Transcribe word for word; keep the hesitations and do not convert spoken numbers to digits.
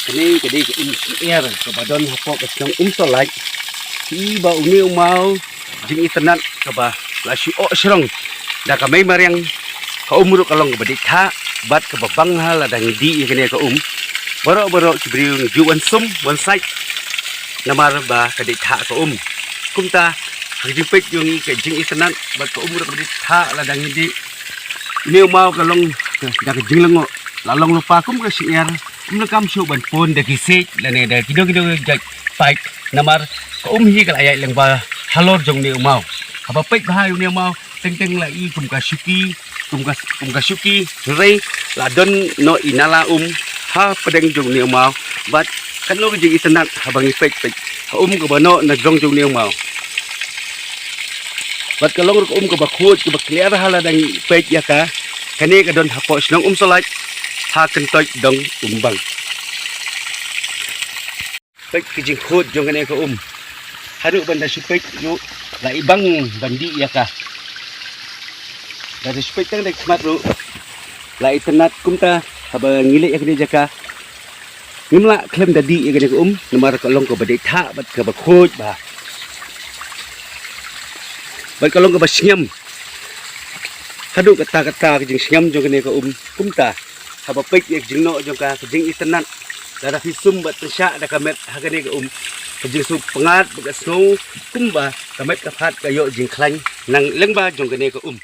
Kane ka dei ka um syiar kaba don hapoh ka shnong Umsawlait. Phi i ba une u maw jingitynnad kaba la shu oh shrong da ka mei mariang, ka um ruh ka long kaba dei thah bad kaba bang ha lada ngi dih ïa kane ka um. Baroh baroh ki briew ngi ju wan sum wan sait namar ba ka dei thah ka um. Kumta ha ka jingpeit jong ngi ka jingitynnad bad ka um ruh kaba dei thah lada ngi dih. Une u maw ka long da ka jinglyngngoh, la long lypa kum ka syiar, ym donkam shuh ban pun da ki siej lane da kido kido jait paip namar ka um hi ka la ïaid lyngba halor jong une u maw. Haba peit bha ïa une u maw teng teng la i kum ka shuki, kum ka kum ka shuki, hynrei la don noh i nala um ha pdeng jong une u maw. Bad kano ka jingitynnad haba ngi peit peit ka um kaba noh na jrong jong une u maw. Bad ka long ruh ka um kaba khuid kaba kliar ha lada ngi peit ïa ka. Kane ka don hapoh shnong Umsawlait ha kyntoit dong Umbang. Peit ka jingkhuid jong kane ka um. Haduh ban da shu peit ruh la i bang ban dih ïa ka. Da shu peit tang da khmat ruh la itynnad. Kumta haba ngi leit ïa kane jaka ngim lah khlem da dih ïa kane ka um namar ka long kaba dei thah bad kaba khuid bha. Bad ka long kaba sngem. Haduh katta katta ka jingsngem jong kane ka um. Kumta haba peit ïa ka jingnoh jong ka, ka jingitynnad, lada phi sum bad pynshah da ka met ha kane ka um, ka jingsngewpyngngad bad ka sngew kumba ka met ka phad ka ïoh jingkhlaiñ na lyngba jong kane ka um.